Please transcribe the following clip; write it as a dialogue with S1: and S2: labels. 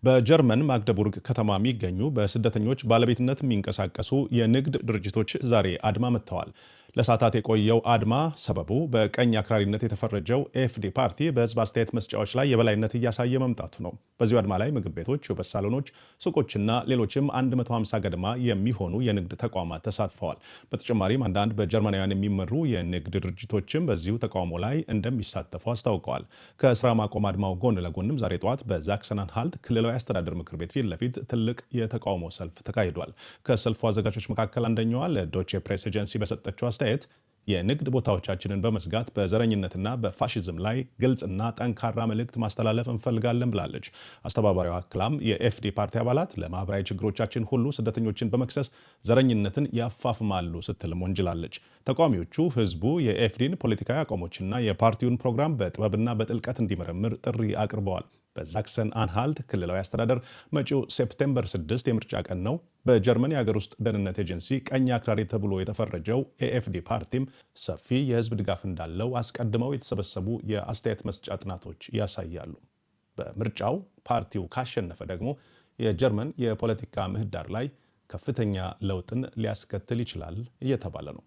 S1: በጀርመን ማግደቡርግ ከተማ የሚገኙ በስደተኞች ባለቤትነት የሚንቀሳቀሱ የንግድ ድርጅቶች ዛሬ አድማ መትተዋል። ለሰዓታት የቆየው አድማ ሰበቡ በቀኝ አክራሪነት የተፈረጀው ኤኤፍዲ ፓርቲ በሕዝብ አስተያየት መስጫዎች ላይ የበላይነት እያሳየ መምጣቱ ነው። በዚሁ አድማ ላይ ምግብ ቤቶች፣ የውበት ሳሎኖች፣ ሱቆችና ሌሎችም 150 ገደማ የሚሆኑ የንግድ ተቋማት ተሳትፈዋል። በተጨማሪም አንዳንድ በጀርመናውያን የሚመሩ የንግድ ድርጅቶችም በዚሁ ተቃውሞ ላይ እንደሚሳተፉ አስታውቀዋል። ከስራ ማቆም አድማው ጎን ለጎንም ዛሬ ጠዋት በዛክሰን አንሃልት ክልላዊ አስተዳደር ምክር ቤት ፊት ለፊት ትልቅ የተቃውሞ ሰልፍ ተካሂዷል። ከሰልፉ አዘጋጆች መካከል አንደኛዋ ለዶቼ ፕሬስ ኤጀንሲ በሰጠችው አስተያየት የንግድ ቦታዎቻችንን በመዝጋት በዘረኝነትና በፋሽዝም ላይ ግልጽና ጠንካራ መልእክት ማስተላለፍ እንፈልጋለን ብላለች። አስተባባሪዋ አክላም የኤኤፍዲ ፓርቲ አባላት ለማህበራዊ ችግሮቻችን ሁሉ ስደተኞችን በመክሰስ ዘረኝነትን ያፋፍማሉ ስትልም ወንጅላለች። ተቃዋሚዎቹ ህዝቡ የኤኤፍዲን ፖለቲካዊ አቋሞችና የፓርቲውን ፕሮግራም በጥበብና በጥልቀት እንዲመረምር ጥሪ አቅርበዋል። በዛክሰን አንሃልት ክልላዊ አስተዳደር መጪው ሴፕቴምበር 6 የምርጫ ቀን ነው። በጀርመን የሀገር ውስጥ ደህንነት ኤጀንሲ ቀኝ አክራሪ ተብሎ የተፈረጀው ኤኤፍዲ ፓርቲም ሰፊ የህዝብ ድጋፍ እንዳለው አስቀድመው የተሰበሰቡ የአስተያየት መስጫ ጥናቶች ያሳያሉ። በምርጫው ፓርቲው ካሸነፈ ደግሞ የጀርመን የፖለቲካ ምህዳር ላይ ከፍተኛ ለውጥን ሊያስከትል ይችላል እየተባለ ነው።